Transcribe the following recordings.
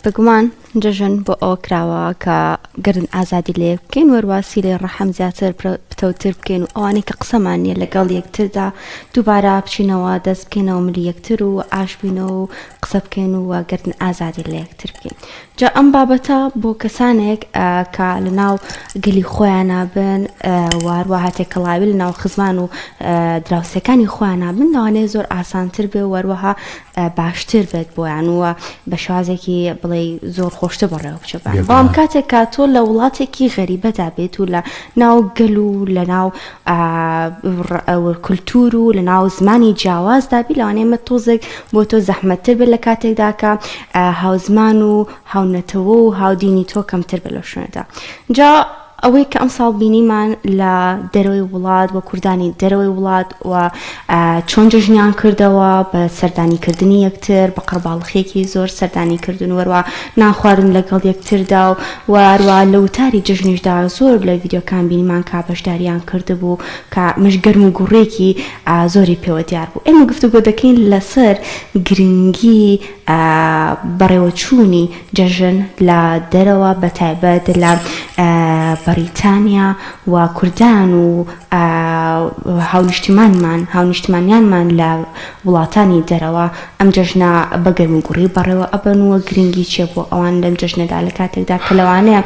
بێگومان جەژن بۆ ئەوە کراوە کە گەردن ئازادی لە یەک بکەین وەروا سیلەی ڕەحم زیاتر پتەوتر بکەین و ئەوانەی کە قسەمان نییە لەگەڵ یەکتردا دووبارە بچینەوە دەست بکەینەوە ملی یەکتر و ئاش بینەوە و قسە بکەین و گەردن ئازادی لە یەکتر بکەین. جا ئەم بابەتە بۆ کەسانێک کە لە ناو گەلی خۆیانا بن و هەروەها تێکەڵاوی لە ناو خزمان و دراوسێکانی خۆیانا بن لەوانەیە زۆر ئاسانتر بێ و هەروەها باشتر بێت بۆیان و بە شێوازێکی بڵێ زۆر خۆشتر بەڕێوە بچێت بەڵام کاتێک کە تۆ لە وڵاتێکی غەریبەدا بێت و لە ناو گەل و لە ناو کولتوور و لە ناو زمانی جیاوازدا بی لەوانەیە مە تۆزێک بۆ تۆ زەحمەتتر بێت لە کاتێکدا کە هاوزمان و هاونەتەوە و هاودینی تۆ کەمتر بێت لەو شوێنەدا جا ئەوەی کە ئەمساڵ بینیمان لە دەرەوەی وڵات و کوردانی دەرەوەی وڵات و چۆن جەژنیان کردەوە بە سەردانیکردنی یەکتر بە قەرباڵخیەکی زۆر سەردانی کردن وەروە نان خواردن لەگەڵ یەکتردا و وەروە لە وتاری جەژنیشدا زۆر لە ڤیدیۆکان بینیمان کە بەشداریان کردبوو کە ئەمەش گەرم و گوڕێکی زۆری پێوە دیار بوو ئێمە گفتوگۆ دەکەین لەسەر گرنگی بەڕێوەچوونی جەژن لە دەرەوە بەتایبەت لە بەڕیتانیا و کوردان و هاونیشتیمانمان هاونیشتمانیانمان لە وڵاتانی دەرەوە ئەم جەژنە بە گەرموگوڕی بەڕێوە ئەبەن و گرنگی چیە بۆ ئەوان لەم جەژنەدا لە کاتێکدا کە لەوانەیە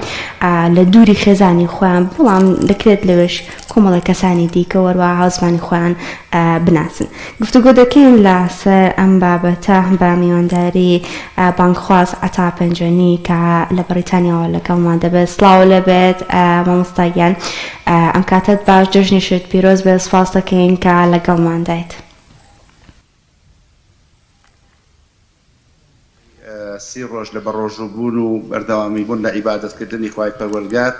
لە دووری خێزانی خۆیان بەڵام دەکرێت لەوێش کۆمەڵێک کەسانی دیکە وەروە هاوزمانی خۆیان بناسن. گفتوگۆ دەکەین لە سەر ئەم بابەتە بە میوانداری بانگخواز عەتا پێنجوێنی کە لە بەڕیتانیاوە لەگەڵمان دەبێت. سڵاو لێبێت مامۆستا گیان ئەم کاتەت باش جەژنیشت پیرۆز بێت سوپاس دەکەین کە لەگەڵماندایت. سی ڕۆژ لە بەڕۆژوو بوون و بەردەوامی بوون لە عیبادەت کردنی خوای پەروەردگار،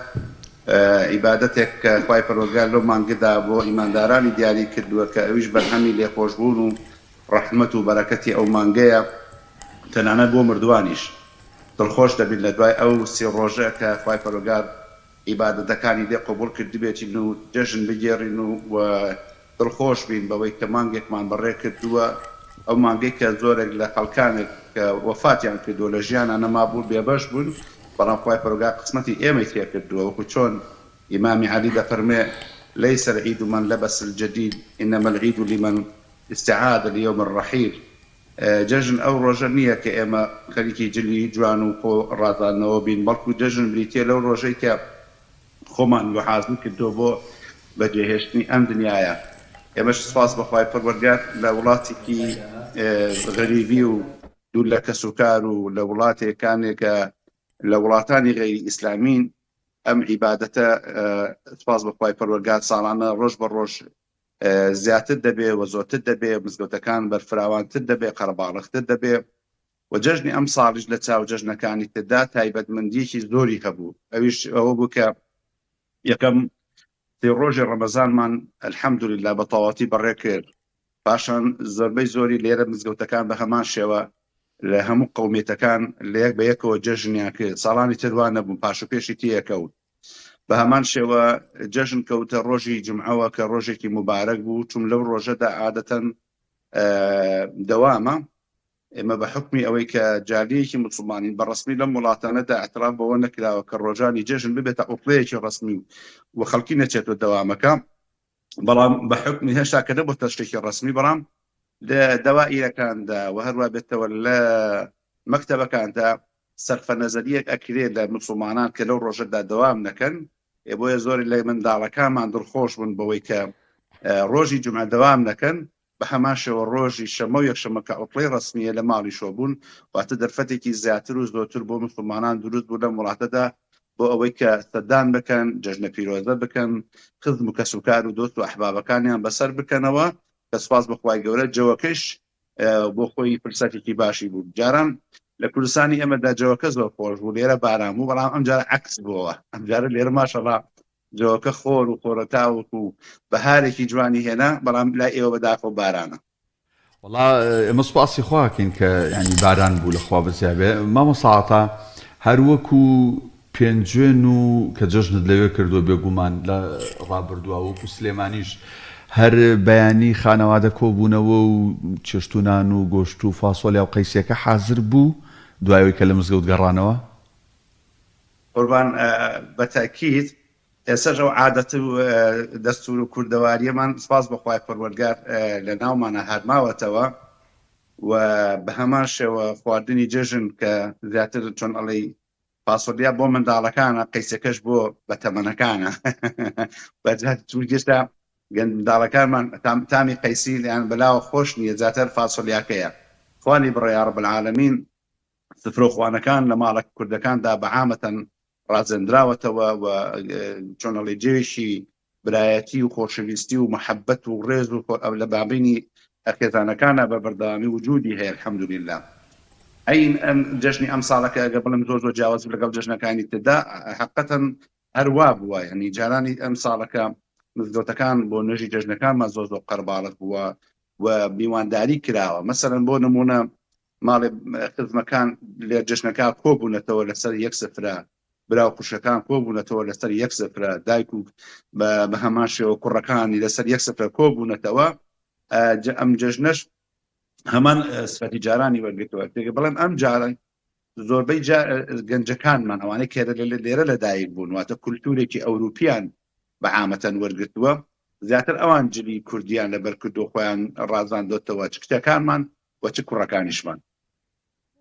عیبادەتێک کە خوای پەروەردگار لەو مانگەدا بۆ ئیماندارانی دیاری کردووە کە ئەویش بەرهەمی لێخۆشبوون و ڕەحمەت و بەرەکەتی ئەو مانگەیە، تەنانەت بۆ مردووانیش دڵخۆش دەبین لە دوای ئەو سی ڕۆژە کە خوای پەروەردگار عیبادەتەکانی لێ قبوڵ کردبێتین و جەژن بگێڕین و دڵخۆش بین بەوەی کە مانگێکمان بەڕێ کردووە، ئەو مانگەی کە زۆرێک لە خەڵکانێک کە وەفاتیان کردووە لە ژیانا نەمابوون بێبەش بوون، بەڵام خوای پەروەردگار قسمەتی ئێمەی تێ کردووە، وەکو چۆن ئیمامی عەلی دەفەرموێ، لیس العید من لبس الجدید انما العید لمن استعاد لیوم الرحیل، جەژن ئەو ڕۆژە نییە کە ئێمە خەریکی جلی جوان و خۆ ڕازاندنەوە بین، بەڵکو جەژن بریتییە لەو ڕۆژەی کە خۆمان بۆ حازر کردووە بۆ بەجێهێشتنی ئەم دنیایە. ئێمەش سوپاس بە خوای پەروەردگار لە وڵاتێکی غەریبی و دوور لە کەسوکار و لە وڵاتێکانێک کە لە وڵاتانی غەیری ئیسلامین ئەم عیبادەتە سوپاس بە خوای پەروەردگار ساڵانە ڕۆژ بە ڕۆژ زیاتر دەبێ و زۆرتر دەبێ، مزگەوتەکان بەرفراوانتر دەبێ، قەرەباڵغتر دەبێ و جەژنی ئەمساڵیش لە چاو جەژنەکانی تردا تایبەتمەندییەکی زۆری هەبوو، ئەویش ئەوە بوو کە یەکەم سێ ڕۆژی ڕەمەزانمان الحمدللە بە تەواوەتی بەڕێ کرد، پاشان زۆربەی زۆری لێرە مزگەوتەکان بە هەمان شێوە لە هەموو قەومیەتەکان لە یەک بە یەکەوە جەژنیان کرد، ساڵانی تر وا نەبوو پاش و پێشی تێکەوت. بە هەمان شێوە جەژن کەوتە ڕۆژی جومعەوە کە ڕۆژێکی موبارەک بوو، چون لەو ڕۆژەدا عادەتەن دەوامە، ئێمە بە حوکمی ئەوەی کە جالیەکی موسڵمانین بە ڕەسمی لەم وڵاتانەدا ئیعتراف بەوە نەکراوە کە ڕۆژانی جەژن ببێتە عوتڵەیەکی ڕەسمی و خەڵکی نەچێتەوە دەوامەکە، بەڵام بە حوکمی هێشتا کە نەبۆتە شتێکی ڕەسمی بەڵام لە دەوائیرەکاندا و هەروە بێتەوە لە مەکتەبەکاندا سەرفە نەزەریەک ئەکرێ لە مسوڵمانان کە لەو ڕۆژەدا دەوام نەکەن ئێ بۆیە زۆری لە منداڵەکانمان دڵخۆش بوون بەوەی کە ڕۆژی جمعە دەوام نەکەن بە هەمان شێوە ڕۆژی شەممە و یەکشەممە کە عوتڵەی ڕەسمییە لە ماڵیشەوە بوون، واتە دەرفەتێکی زیاتر و زۆرتر بۆ موسڵمانان دروست بوو لەم وڵاتەدا بۆ ئەوەی کە سەردان بکەن، جەژنە پیرۆزە بکەن، خزم و کەسوکار و دۆست و ئەحبابەکانیان بەسەر بکەنەوە، کە سوپاس بۆ خوای گەورە جەوەکەیش بۆ خۆی فرسەتێکی باشی بوو. جاران لە کوردستانی ئێمەدا جەوەکە زۆر خۆش بوو، لێرە باران بوو، بەڵام ئەمجارە عەکس بووەوە، ئەمجارە لێرە ماشەڵا جۆکە خۆر و خۆرەتاوک و بەهارێکی جوانی هێنا بەڵام لای ئێوە بەداخەوە بارانە. وەڵا ئێمە سوپاسی خوا ئەکەین کە یانی باران بوو لە خوا بەزیا بێ مامۆستا عەتا هەر وەکو پێنجوێن و کە جەژنت لەوێ کردووە بێگومان لە ڕابردووە وەکو سلێمانیش هەر بەیانی خانەوادە کۆبوونەوە و چێشت و نان و گۆشت و فاسۆلیا و قەیسیەکە حازر بوو. دوای ئەوەی کە لە مزگەوت گەڕانەوە؟ قوربان بە تەئکید ئێستاش ئەو عادەت و دەستور و کوردەواریەمان سپاس بۆ خوای پەروەردگار لە ناومانە هەر ماوەتەوە و بە هەمان شێوە خواردنی جەژن کە زیاتر چۆن ئەڵێی فاسۆلیا بۆ منداڵەکانە قەیسەکەش بۆ بەتەمەنەکانە بەجێشتا منداڵەکانمان تامی قەیسی یان بەلاوە خۆش نییە زیاتر فاسۆلیاکەیە خوانی بڕێ یا رب العالمین سفرەوخوانەکان لە ماڵە کوردەکاندا بە عامەتەن ڕازێندراوەتەوە و چۆن ئەڵێ جێوێکی برایەتی و خۆشەویستی و محەبەت و ڕێز و لە بابینی خێزانەکانە بە بەردەوامی وجودی هەیە الحمدلله ئەین ئەم جەژنی ئەم ساڵەکە ئەگە بڵم زۆر زۆر جیاواز لەگەڵ جەژنەکانی تردا حقەتەن هەروا بووە یعنی جارانی ئەم ساڵەکە مزگەوتەکان بۆ نوێژی جەژنەکانمان زۆر زۆر قەرباڵغ بووە و میوانداری کراوە مەسەرەن بۆ نمونە ماڵێ خزمەکان لە جەژنەکە کۆبوونەتەوە لەسەر یەک سفرە برا و خوشەکان کۆبوونەتەوە لەسەر یەک سفرە دایک و بە هەمان شێوە کوڕەکانی لەسەر یەک سفرە کۆبوونەتەوە ئەم جەژنەش هەمان سفەتی جارانی وەرگتووە تێگە بڵێم ئەم جارە زۆربەی گەنجەکانمان ئەوانەی کە لێرە لەدایک بوون واتە کولتورێکی ئەوروپیان بە عامەتەن وەرگتووە زیاتر ئەوان جلی کوردیان لەبەر کردو خۆیان ڕازاندۆتەوە چ کچەکانمان و چ کوڕەکانیشمان.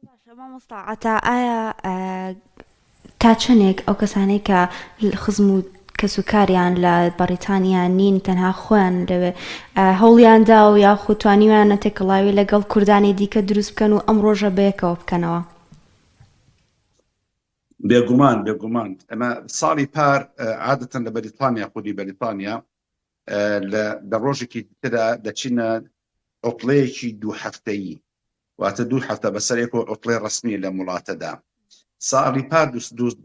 باشە مامۆستا عەتا ئایا تا چەنێک ئەو کەسانەی کە خزم و کەس و کاریان لە بەڕیتانیا نین تەنها خۆیان لەوێ هەوڵیان دا و یاخود توانیویانە تێکەڵاوی لەگەڵ کوردانی دیکە دروست بکەن و ئەم ڕۆژە بەیەکەوە بکەنەوە؟ بێگومان بێگومان ئەمە ساڵی پار عادەتەن لە بەریتانیا خودی بەریتانیا لە ڕۆژێکی ترا دەچینە عوتڵەیەکی دوو هەفتەیی واتە دوو هەفتە بەسەرێک و عوتڵەی ڕەسمی لەم وڵاتەدا ساڵی پار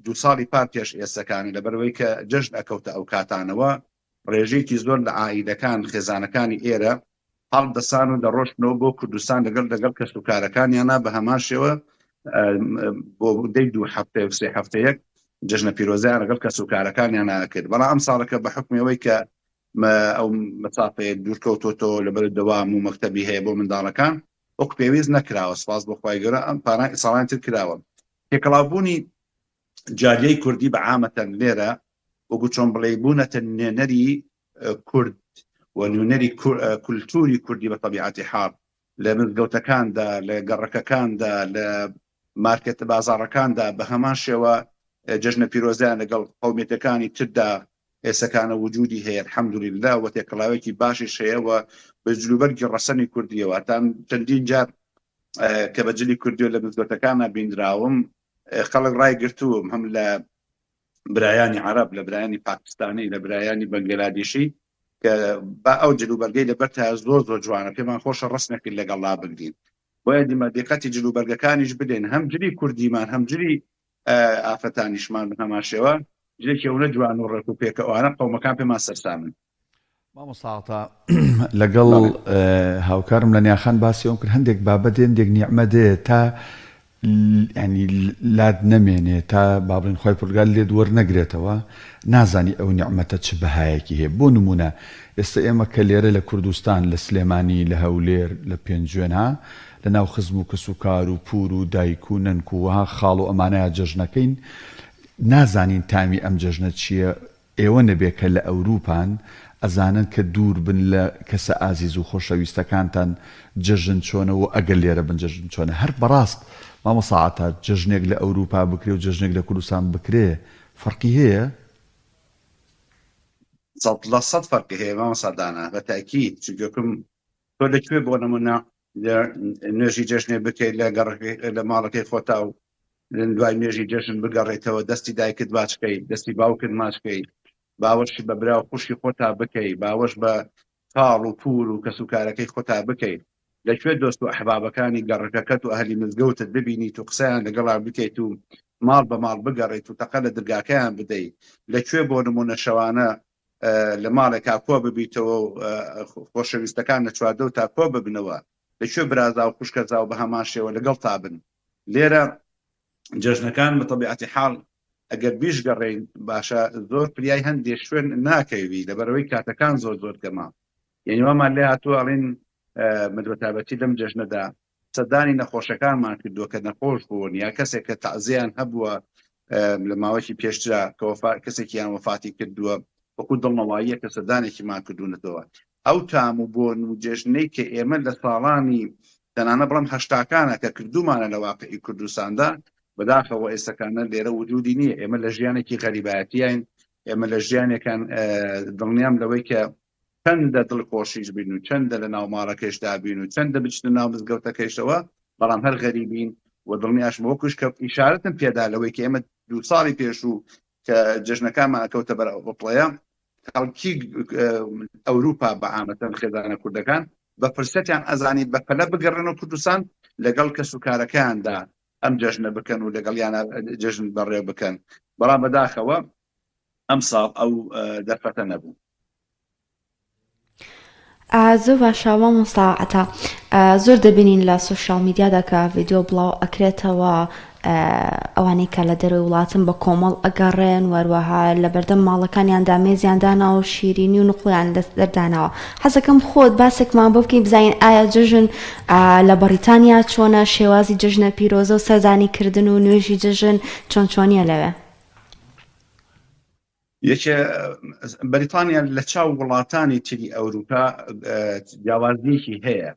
دوو ساڵی پار پێش ئێسەکانی لەبەرەوەی کە جەژن ئەکەوتە ئەو کاتانەوە ڕێژەیەکی زۆر لە عائیلەکان خێزانەکانی ئێرە هەڵدەسان و دەڕۆشتنەوە بۆ کوردستان لەگەڵ لەگەڵ کەس و کارەکانیانە بە هەمان شێوە بۆ دەی دوو هەفتەیە و سێ هەفتەیەک جەژنە پیرۆزیان لەگەڵ کەس و کارەکانیان کرد بەڵام ئەم ساڵەکە بە حکمەوەی کە ئەو مەسافەیە دوورکەوتۆتەوە لەبەر دەوام و مەکتەبی هەیە بۆ منداڵەکان وەک پێویست نەکراوە سپاس بۆ خوای گەورە ئەم پاران ساڵان تر کراوە تێکەڵاوبوونی جالیەی کوردی بە عامەتەن لێرە وەکو چۆن بڵێ بوونەتە نوێنەری کورد و نوێنەری کولتوری کوردی بە تەبیعەتی حاڵ لە مزگەوتەکاندا لە گەڕەکەکاندا لە مارکێتە بازاڕەکاندا بە هەمان شێوە جەژنە پیرۆزیان لەگەڵ قومیەتەکانی تردا ئێسەکانە وجودی هەیە الحمدلله و تێکەڵاوێکی باشیش هەیە و بە جلوبەرگی ڕەسەنی کوردیەوە تا چەندین جار کە بە جلی کوردیەوە لە مزگەوتەکانە بینراوم خەڵک ڕایگرتووم هەم لە برایانی عەرەب لە برایانی پاکستانی لە برایانی بەنگلادیشی کە با ئەو جلوبەرگەی لەبەرتا زۆر زۆر جوانە پێمان خۆشە ڕسمێکی لەگەڵا بگرین بۆیە دیمە دیقەتی جلوبەرگەکانیش بدەین هەم جلی کوردیمان هەم جلی ئافرەتانیشمان بە هەمان شێوە جلێکی ئەونە جوان و ڕێک و پێکە ئەوانە قەومەکان پێمان سەرسامن. مامۆستا عەتا لەگەڵ هاوکارم لە نیاخان باسی ئەوم کرد هەندێک بابەت هەندێک نیعمە دێ تا ینی لات نەمێنێ تا با بڵێن خوای پەروەردگار لێت وەرنەگرێتەوە نازانی ئەو نیعمەتە چ بەهایەکی هەیە بۆ نمونە ئێستا ئێمە کە لێرە لە کوردستان لە سلێمانی لە هەولێر لە پێنجوێن ها لە ناو خزم و کەس و کار و پور و دایک و نەنک و وەها خاڵ و ئەمانەیا جەژنەکەین نازانین تامی ئەم جەژنە چییە ئێوە نەبێ کە لە ئەوروپان ئەزانن کە دوور بن لە کەسە ئازیز و خۆشەویستەکانتان جەژن چۆنە و ئەگەر لێرە بن جەژن چۆنە هەر بەڕاست مامۆستا عەتا جەژنێک لە ئەوروپا بکرێ و جەژنێک لە کوردستان بکرێ فەرقی هەیە؟ 100% فەرقی هەیە مامۆستا دانا بە تاکید چونکە تۆ لە کوێ بۆ نمونە نوێژی جەژنێ بکەیت لە گەڕەکەی لە ماڵەکەی خۆتا و دوای نوێژی جەژن بگەڕێتەوە دەستی دایکت باچکەی دەستی باوکت ماچکەی باوەشی بە برا و خوشکی خۆتا بکەی باوەش بە خاڵ و پور و کەس و کارەکەی خۆتا بکەیت لەکوێ دۆست و ئەحبابەکانی گەڕەکەکەت و ئەهلی مزگەوتت ببینیت و قسەیان لەگەڵا بکەیت و ماڵ بە ماڵ بگەڕێیت و تەقە لە درگاکەیان بدەیت لەکوێ بۆ نمونە شەوانە لە ماڵێکا کۆ ببیتەوە و خۆشەویستەکان لە چواردەورتا کۆ ببنەوە لە کوێ برازا و خوشکەزا و بە هەمان شێوە لەگەڵتا بن لێرە جەژنەکان بە تەبیعەتی حاڵ ئەگەر بیشگەڕێین باشە زۆر فریای هەندێ شوێن ناکەوی لەبەرەوەی کاتەکان زۆر زۆر کەمە یعنی وامان لێ هاتووە ئەڵێن من بە تایبەتی لەم جەژنەدا. سەردانی نەخۆشەکانمان کردووە کە نەخۆش بوون یا کەسێک کە تەعزیەیان هەبووە لە ماوەیەکی پێشترا کە کەسێکیان وەفاتی کردووە وەکو دڵنەواییە کە سەردانێکیمان کردوونەتەوە ئەو تام و بۆن و جێژنەی کە ئێمە لە ساڵانی تەنانە بڵم هەشتاکانە کە کردومانە لە واقعی کوردستاندا بەداخەوە ئێستەکانە لێرە وجودی نییە ئێمە لە ژیانێکی غەریبایەتیین ئێمە لە ژیانێکان دڵنیام لەوەی کە چەندە دڵخۆشیش بین و چەندە لە ناو ماڵەکەشدا بین و چەندە بچنە ناو مزگەوتەکەیشەوە بەڵام هەر غەریبین و دڵنیاشم وەکوش کە ئیشارەتم پێدا لەوەی کە ئێمە دوو ساڵی پێشوو کە جەژنەکانمان ئەکەوتە بەر عوتڵەیە خەڵکی ئەوروپا بە عامەتەن خێزانە کوردەکان بە فرسەتیان ئەزانی بە پەلە بگەڕێنەوە کوردستان لەگەڵ کەس و کارەکەیاندا ئەم جەژنە بکەن و لەگەڵیانە جەژن بەڕێ بکەن بەڵام بەداخەوە ئەمساڵ ئەو دەرفەتە نەبوو. زۆر باشە مامۆستا عەتا زۆر دەبینین لە سۆشیال میدیادا کە ڤیدیۆ بڵاو ئەکرێتەوە ئەوانەی کە لە دەرەوەی وڵاتن بە کۆمەڵ ئەگەڕێن وەروەها لە بەردەم ماڵەکانیاندا مێزیان داناوە و شیرینی و نقڵیان دەرداناوە حەزەکەم خۆت باسێکمان بۆ بکەین بزانین ئایا جەژن لە بەڕیتانیا چۆنە شێوازی جەژنە پیرۆزە و سەردانی کردن و نوێژی جەژن چۆن چۆنیە لەوێ؟ یەکێ بەریتانیا لە چاو وڵاتانی تری ئەوروپا جیاوازیەکی هەیە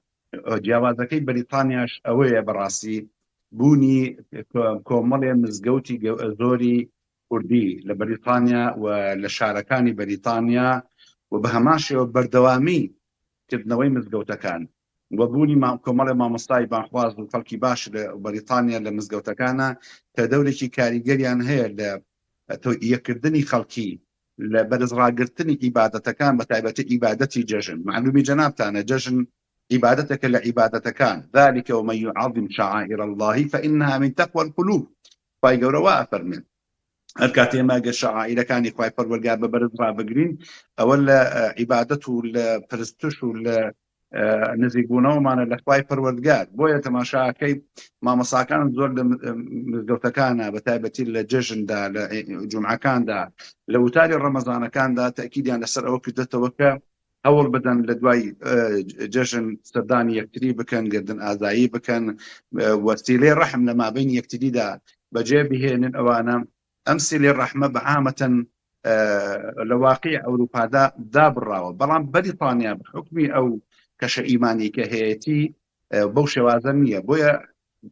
جیاوازەکەی بەریتانیاش ئەوەیە بەڕاستی بوونی کۆمەڵێ مزگەوتی زۆری کوردی لە بەریتانیا و لە شارەکانی بەریتانیا و بە هەمان شێوە بەردەوامی کردنەوەی مزگەوتەکان و بوونی کۆمەڵێ مامۆستای بانخواز و خەڵکی باش لە بەریتانیا لە مزگەوتەکانە کە دەورێکی کاریگەریان هەیە لە تەوعیەکردنی خەڵکی لە بەرز ڕاگرتنی عیبادەتەکان بە تایبەتی عیبادەتی جەژن معلومی جەنابتانە جەژن عیبادەتێکە لە عیبادەتەکان ذلك ومن يعظم شعائر الله فإنها من تقوى القلوب خوای گەورە وا ئەفەرمێت هەر کاتێ ئێمە گەر شەعائیرەکانی خوای پەروەردگار بە بەرز ڕابگرین ئەوە لە عیبادەت و لە پرستش و لە نزیکبوونەوەمانە لە خوای پەروەردگار بۆیە تەماشاکەی مامۆساکان زۆر لە مزگەوتەکانە بە تایبەتی لە جەژندا لە جومعەکاندا لە وتاری ڕەمەزانەکاندا تەکیدیان لەسەر ئەوە کردێتەوە کە هەوڵ بدەن لە دوای جەژن سەردانی یەکتری بکەن گردن ئازایی بکەن وەسیلەی ڕەحم لە مابین یەکتریدا بەجێ بهێنن ئەوانە ئەم سیلەی ڕەحمە بە عامەتەن لە واقعی ئەوروپادا دابڕاوە بەڵام بەریتانیا بە حکمی ئەو کەشە ئیمانی کە هەیەتی بەو شێوازە نییە بۆیە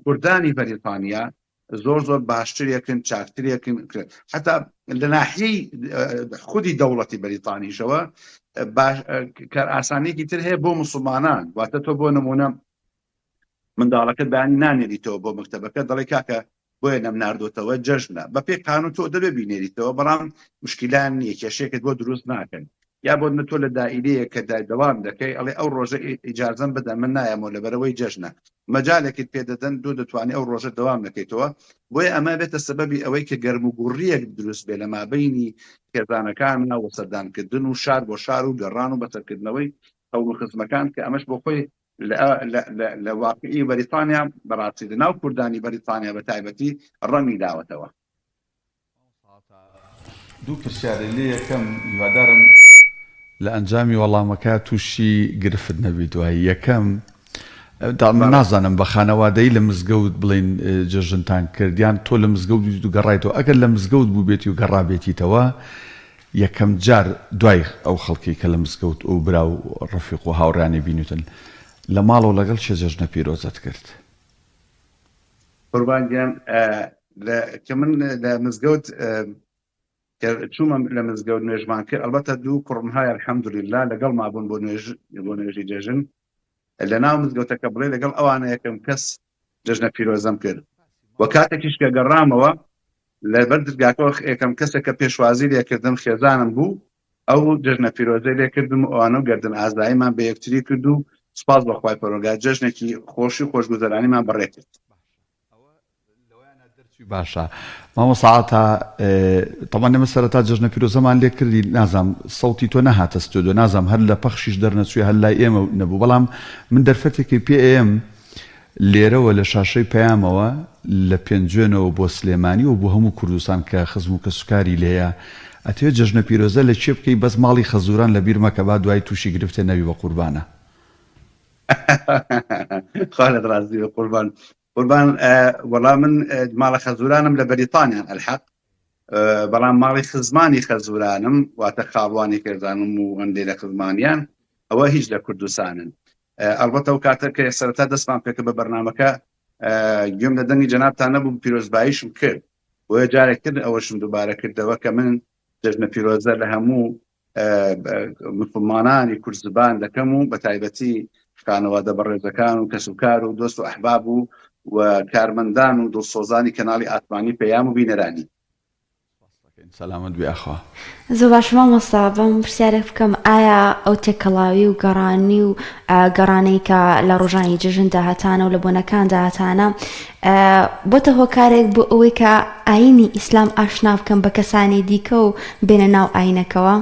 کوردانی بەریتانیا زۆر زۆر باشترێکن چاکترێکن حتا لە ناحیەی خودی دەوڵەتی بەریتانیشەوە کار ئاسانێکی تر هەیە بۆ مسلمانان واتە تۆ بۆ نمونە منداڵەکە بەیانی نانێریتەوە بۆ مەکتەبەکە دەڵێ کاکە بۆیە نەمناردۆتەوە جەژنە بەپێی قانون تۆ دەبێ بینێریتەوە بەڵام مشکیلان نییە کێشەیەکت بۆ دروست ناکەن یا بۆ نە تۆ لە دائیرەیە کە دەوام دەکەی ئەڵێ ئەو ڕۆژە ئیجازەم بدە من نایەمەوە لەبەرەوەی جەژنە مەجالێکت پێ دەدەن دوو دەتوانانی ئەو ڕۆژە دەوام نەکەیتەوە بۆیە ئەمە بێتە سەبەبی ئەوەی کە گەرم و گوڕیەک دروست بێ لە مابینی خێزانەکان و سەردانکردن و شار بۆ شار و گەڕان و بەسەرکردنەوەی هەوڵ و خزمەکان کە ئەمەش بۆ خۆی لە واقعی بەریتانیا بەڕاستی لە ناو کوردانی بەریتانیا بە تایبەتی ڕەنگی داوەتەوە. دوو پرسیارێ لێ یەکەم هیوادارم لە ئەنجامی وەڵامەکە تووشی گرفت نەبی دوای یەکەم من نازانم بە خانەوادەی لە مزگەوت بڵین جەژنتان کرد یان تۆ لە مزگەوت و گەڕایتەوە ئەگەر لە مزگەوت بووبێتی و گەڕابێتیتەوە یەکەم جار دوای ئەو خەڵکەی کە لە مزگەوت و برا و ڕەفیق و هاوڕێیانی بینیوتن لە ماڵەوە لەگەڵ کێ جەژنە پیرۆزەت کرد؟ قوربان گیان کە من لە مزگەوت کە چوومە لە مزگەوت نوێژمان کرد ئەلبەتە دوو کوڕم هەیە الحمدلله لەگەڵ مابوون بۆ نوێژ بۆ نوێژی جەژن لە ناو مزگەوتەکە بڵێ لەگەڵ ئەوانە یەکەم کەس جەژنە پیرۆزەم کرد و کاتێکیش کە گەڕامەوە لەبەر درگاکەوە یەکەم کەسێک کە پێشوازی لێکردم خێزانم بوو ئەو جەژنە پیرۆزەی لێکردم و ئەوانە و گەردن ئازاییمان بە یەکتری کرد و سوپاس بۆ خوای پەروەردگار جەژنێکی خۆشی و خۆشگوزەرانیمان بەڕێ کرد. باشە مامۆستا عەتا تەبعەن ئێمە سەرەتا جەژنە پیرۆزەمان لێ کردی نازام سەوتی تۆ نەهاتە ستۆدیۆ نازام هەر لە پەخشیش دەرنەچووی هەر لای ئێمە نەبوو بەڵام من دەرفەتێکی پێ ئێم لێرەوە لە شاشەی پەیامەوە لە پێنجوێنەوە بۆ سلێمانی و بۆ هەموو کوردستان کە خزم و کەسوکاری لێیە ئەتەوێ جەژنە پیرۆزە لە کێ بکەی بەس ماڵی خەزوران لە بیر مەکە با دوای توشی گرفتێ نەبی بە قوربانە. خوا لێت ڕازی بێ قوربان قوربان وەڵا من ماڵە خەزورانم لە بەریتانیان ئەلحەق بەڵام ماڵی خزمانی خەزورانم واتە خاڵوانی خێزانم و ئەندێ لە خزمانیان ئەوە هیچ لە کوردستانن ئەلبەتە ئەو کاتە کە سەرەتا دەستمان پێکە بە بەرنمەکە گوێم لە دەنگی جەنابتان نەبوو پیرۆزباییشم کرد بۆیە جارێکتر ئەوەشم دووبارە کردەوە کە من جەژنە پیرۆزە لە هەموو مسلمانانی کوردزبان دەکەم و بە تایبەتی خانەوادە بەڕێزەکان و کەسوکار و دۆست و ئەحباب و و کارمەندان و دڵسۆزانی کەناڵی ئاسمانی پەیام و بینەرانی. سەلامەت بی ئاخوا. زۆر باشە مامۆستا بەم پرسیارێک بکەم ئایا ئەو تێکەڵاوی و گەڕانی و گەڕانەی کە لە ڕۆژانی جەژندا هەتانە و لە بۆنەکاندا هەتانە بۆتە هۆکارێک بۆ ئەوەی کە ئاینی ئیسلام ئاشنا بکەم بە کەسانی دیکە و بێنە ناو ئاینەکەوە؟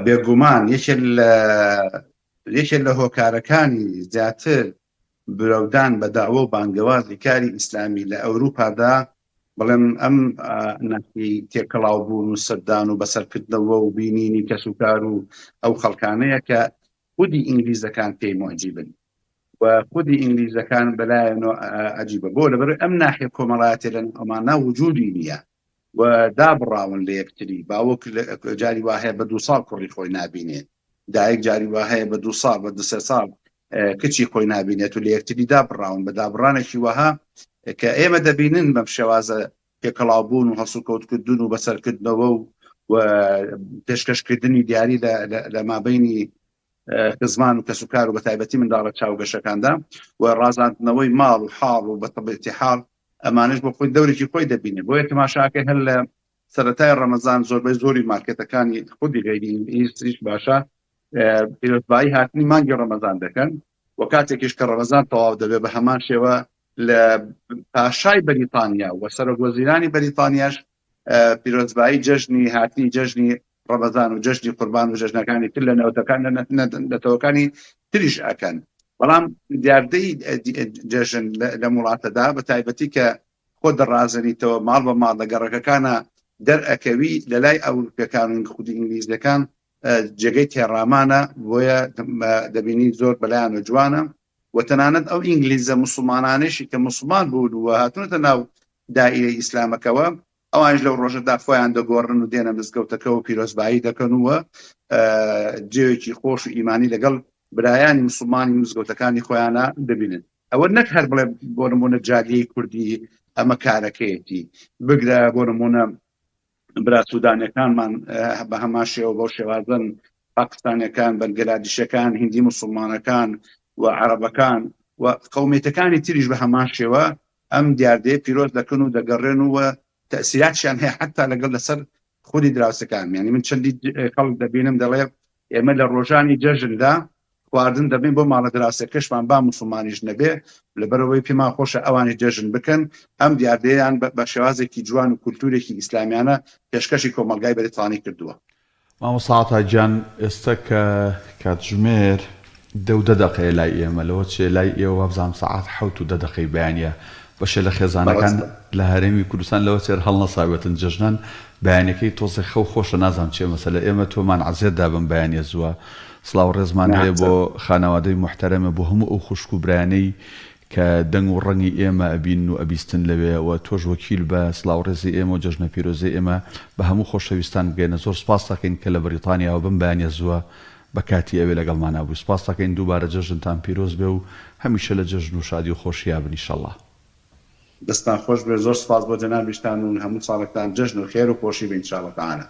بێگومان یەکێک لە یەکێک لە هۆکارەکانی زیاتر برەودان بە داوە و بانگەوازی کاری ئیسلامی لە ئەوروپادا بڵێم ئەم ناحیەی تێکەڵاو بوون و سەردان و بەسەرکردنەوە و بینینی کەسوکار و ئەو خەڵکانەیە کە خودی ئینگلیزەکان پێی موعجیبن و خودی ئینگلیزەکان بەلایەنەوە عجیبە بۆ لەبەر ئەم ناحیە کۆمەڵایەتی لە ئەمانە وجودی نییە و دابڕاون لە یەکتری باوک جاری وا هەیە بە دوو ساڵ کوڕی خۆی نابینێ دایک جاری وا هەیە بە دوو ساڵ بە دوسێ ساڵ کچی خۆی نابینێت و لە یەکتری دابڕاون بە دابڕانێکی وەها کە ئێمە دەبینن بەم شێوازە پێکەڵاو بوون و هەڵسوکەوتکردن و بەسەرکردنەوە و و پێشکەشکردنی دیاری لە مابینی خزمان و کەسوکار و بەتایبەتی منداڵە چاوگەشەکاندا و ڕازاندنەوەی ماڵ و حاڵ و بەتەبێتی حاڵ ئەمانش بۆ خۆی دەورێکی خۆی دەبینێ بۆیە تەماشاکەی هەر لە سەرەتای ڕەمەزان زۆربەی زۆری مارکێتەکانی خودی غەیری ئینگلیزیش باشە پیرۆزبایی هاتنی مانگی ڕەمەزان دەکەن و کاتێکیش کە ڕەمەزان تەواو دەبێت بە هەمان شێوە لە پاشای بەریتانیا و سەرۆک وەزیرانی بەریتانیاش پیرۆزبایی جەژنی هاتنی جەژنی ڕەمەزان و جەژنی قوربان و جەژنەکانی تر لە نەوتەکان نەتەوەکانی تریش ئەکەن بەڵام دیاردەی جەژن لەم وڵاتەدا بە تایبەتی کە خۆت دەڕازێنیتەوە ماڵ بە ماڵ لە گەڕەکەکانە دەرئەکەوی لە لای ئەوروپیەکان و خودی ئینگلیزەکان جێگەی تێڕامانە بۆیە دەبینی زۆر بەلایانەوە جوانە و تەنانەت ئەو ئینگلیزە موسڵمانانەیشی کە موسڵمان بوون و هاتوونەتە ناو دائیرەی ئیسلامەکەوە ئەوانیش لەو ڕۆژەدا خۆیان دەگۆڕن و دێنە مزگەوتەکە و پیرۆزبایی دەکەن و جێوێکی خۆش و ئیمانی لەگەڵ برایانی مسلمانی مزگەوتەکانی خۆیانە دەبینن ئەوە نەک هەر بڵێ بۆ نمونە جالیەی کوردی ئەمە کارەکەیەتی بگرە بۆ نمونە برا سودانەکانمان بە هەمان شێوە بەو شێوازن پاکستانەکان بەنگلادیشەکان هندی مسلمانەکان و عەرەبەکان و قومیەتەکانی تریش بە هەمان شێوە ئەم دیاردەیە پیرۆز دەکەن و دەگەڕێن و تەسیراتشیان هەیە حتا لەگەڵ لەسەر خودی دراوسەکان یعنی من چەندی خەڵک دەبینم دەڵێ ئێمە لە ڕۆژانی جەژندا خواردن دەبین بۆ ماڵە دراوسێکەشمان با موسڵمانیش نەبێ لەبەرئەوەی پێمان خۆشە ئەوانیش جەژن بکەن ئەم دیاردەیەیان بە شێوازێکی جوان و کولتوورێکی ئیسلامیانە پێشکەشی کۆمەڵگای بەریتانی کردووە. مامۆستا عەتا گیان ئێستا کە کاتژمێر دە و دە دەقەیە لای ئێمە لەوە چێ لای ئێوە وابزانم سەعات حەوت و دە دەقەی بەیانیە بەشێ لە خێزانەکان لە هەرێمی کوردستان لەوە چێر هەڵنەساوێتن جەژنان بەیانەکەی تۆزێک خەو خۆشە نازانم چیە مەسەلە ئێمە تۆمان عەزێت دا بەم بەیانیە زووە سڵاو ڕێزمان هەیە بۆ خانەوادەی موحتەرەمە بۆ هەموو ئەو خوشک و برایانەی کە دەنگ و ڕەنگی ئێمە ئەبینن و ئەبیستن لەوێ وە تۆش وەکیل بە سڵاو ڕێزی ئێمە و جەژنە پیرۆزەی ئێمە بە هەموو خۆشەویستان بگەیەنە زۆر سوپاست ئەکەین کە لە بەریتانیاوە بەم بەیانیە زووە بە کاتی ئەوێ لەگەڵمانا بووی سوپاست ئەکەین دووبارە جەژنتان پیرۆز بێ و هەمیشە لە جەژن و شادی و خۆشیا بن ئیشەڵا. دەستتان خۆش بێت زۆر سوپاس بۆ جەنابیشتان و هەموو ساڵێکتان جەژن و خێر و خۆشی بێ ان شاء اللە تعالی.